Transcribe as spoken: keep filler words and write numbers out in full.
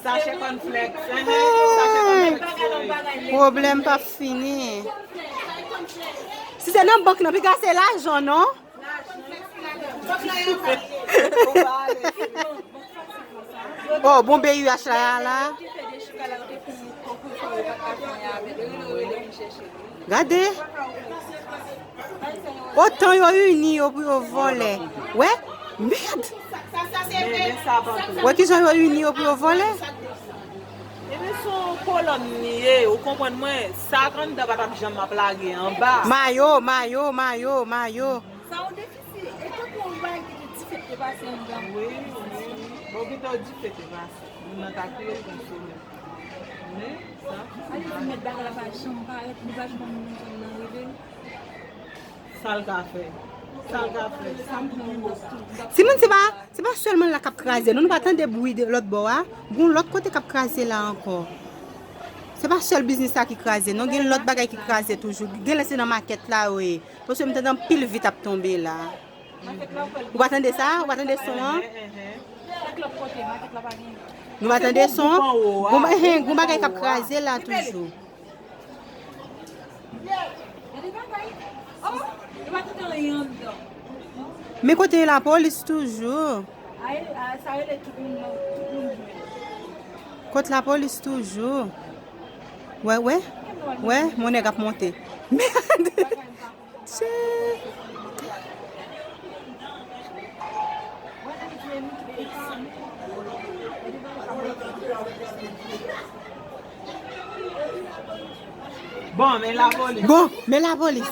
Sachè kònflèks. Enhen, sachè kònflèks yo ye. Pwoblèm p ap fini. Si se nan bank nan, piga se lajan, non? Oh, bon B U H la, la. Gade. Otan yo ini yo pou yo vòlè. Wè? Mèd! Wè kijan yo ini yo pou yo vòlè? Ebyen, se yon kolòn li ye, ou konprann mwen? Sa k anndan pa t ap janm ap lage anba. Mayo, mayo, mayo, mayo. Sa yon defisi, e tankou yon bagay ki te dife te pase anndan. Wi, wi. Bon, ki te dife te pase. Moun nan ta kriye l konsole. Men, sa. Ale di mèt bagay la pa janm parèt, li pa janm moun nan rive. Sa l ka fè. Sa l ka fè. Sa m pou di. Timoun, se pa, se pa sèlman la k ap kraze, non, nou pa tande bri de lòt bò a. Gon lòt kote k ap kraze la ankò. Se pa sèl biznis sa ki kraze, non, gen lòt bagay ki kraze toujou. Gen lè se nan makèt la yo ye. Paske m tande anpil vit ap tonbe la. Ou pa tande sa? Ou pa tande son an? Nou pa tande son an? Gon, enhen, gon bagay k ap kraze la toujou. Gade bagay. Oh, yo pa tande anyen anndan. Men kote lapolis toujou? Ay, ah, sa rele tout moun, tout moun jwenn. Kot lapolis toujou? Wè, wè. Wè, mon nèg ap monte. Mèd! Tchè. Bon, men lapolis. Bon, men lapolis.